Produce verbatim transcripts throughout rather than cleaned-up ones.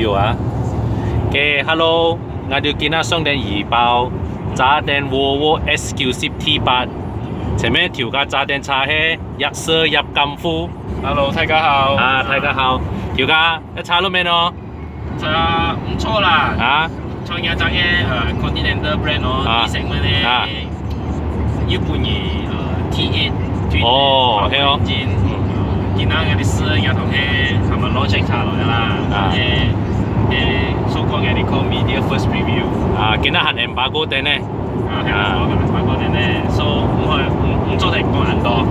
有啊。OK，hello，𠊎兜今日上等二包，揸等Volvo S九十T八，前面頭家揸等車係葉色葉金富。 Hello，大家好。啊，大家好，頭家，這車路面哦。車毋錯啦。啊，像這隻个呃 Continental brand 哦，啊，D segment 呢，啊又分你呃 T eight，哦，係哦。今今日个事也同佢他們 launch 車來啦，啊誒誒，so called 个你 call media first review。啊，今日還embargo等呢。啊，係啊，我講過等呢，so 毋會毋毋做得講恁多。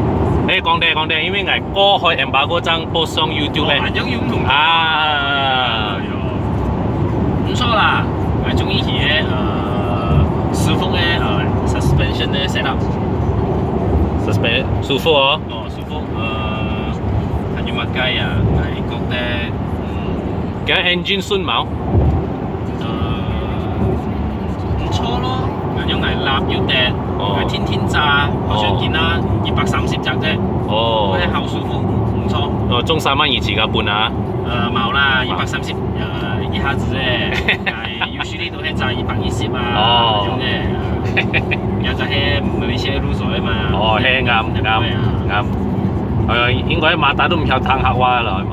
誒，講得講得，因為𠊎過海embargo正post上YouTube个。哦，恁樣有用。啊哎，呦，毋錯啦，𠊎中意佢个呃舒服个呃 suspension 个 setup。 ，suspension 舒服哦。哦，舒服，呃，還有麼个啊？𠊎覺得，嗯，佢个engine 順無？呃，毋錯咯，𠊎用來拉又得，哦𠊎天天揸，好像今日一百三十隻啫，哦覺得好舒服，毋錯。哦，中三萬二自家分啊？呃，無啦，一百三十，呃，一下子誒，哎，usually 都會揸一百一十啊，哦用誒，也就係馬來西亞入手个嘛。哦，係，啱啱對啊。啱。哎呀，應該Mazda都毋曉聽客話啦，係無？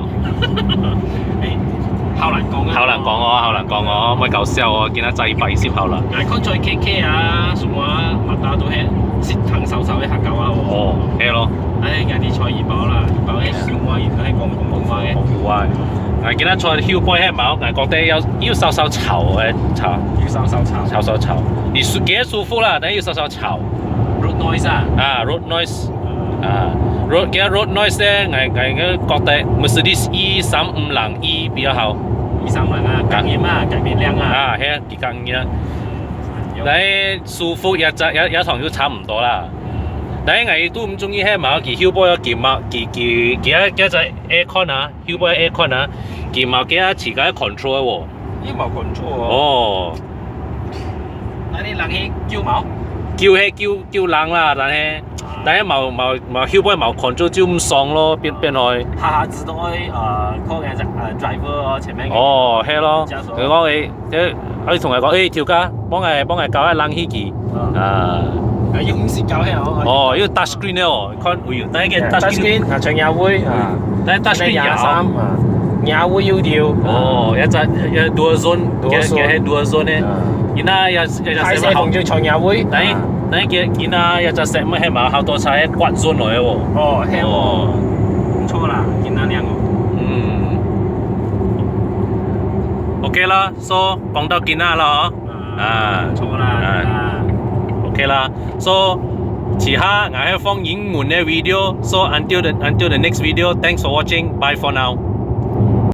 誒，好難講啊。好難講哦，好難講哦，莫搞笑哦，今日揸一百一十好了。 𠊎看在K K啊，什麼啊，Mazda都係識聽少少个客家話哦。哦，係咯。哎，𠊎哋坐二包啦，二包个小妹，佢都係講廣東話个。講古話。𠊎今日坐後背係無？𠊎覺得有有少少吵个吵，有少少吵。吵吵吵。你舒幾舒服啦，但係有少少吵。 Road noise 啊，啊，road noise。啊，road 其實road noise咧，𠊎𠊎應該覺得 Mercedes E 三五零 E 比較好。二三零啊，隔音啊，隔音量啊。啊，係啊，幾隔音啊。但係舒服也也也同就差毋多啦。但係𠊎都毋中意係無？佢後背有佢嘛，佢佢佢个叫做 aircon 啊，後背 aircon 啊，佢嘛佢自家 control 哦。你無 control 哦。哦，那你冷氣夠無？夠係夠夠冷啦，但係但係無無無後背無 control 就毋爽咯，變變開。下下子都愛呃，靠个呃 driver 哦，前面个。哦，係咯，駕駛佢講誒，誒，可以同佢講，誒，頭家，幫𠊎幫𠊎搞下冷氣機。啊，啊，又毋係搞个哦。哦，有 touch screen 个哦，看有有，但係个 touch screen， 啊，全壓位啊，但係 touch screen 也好。啊，壓位有調。哦，一隻一 dual zone， dual zone 一一 dual zone 呢啊，而家一一隻開細風就全壓位。但係但係佢而家一隻 segment 係嘛，好多車係 quad zone 來个哦。哦，係哦，哦，毋錯啦，今日靚哦。嗯，OK 啦，so 講到今日啦哦。 啊毋錯啦，啊啊。 OK 啦，so 遲下𠊎會放英文个 video，so until the until the next video，thanks for watching，bye for now。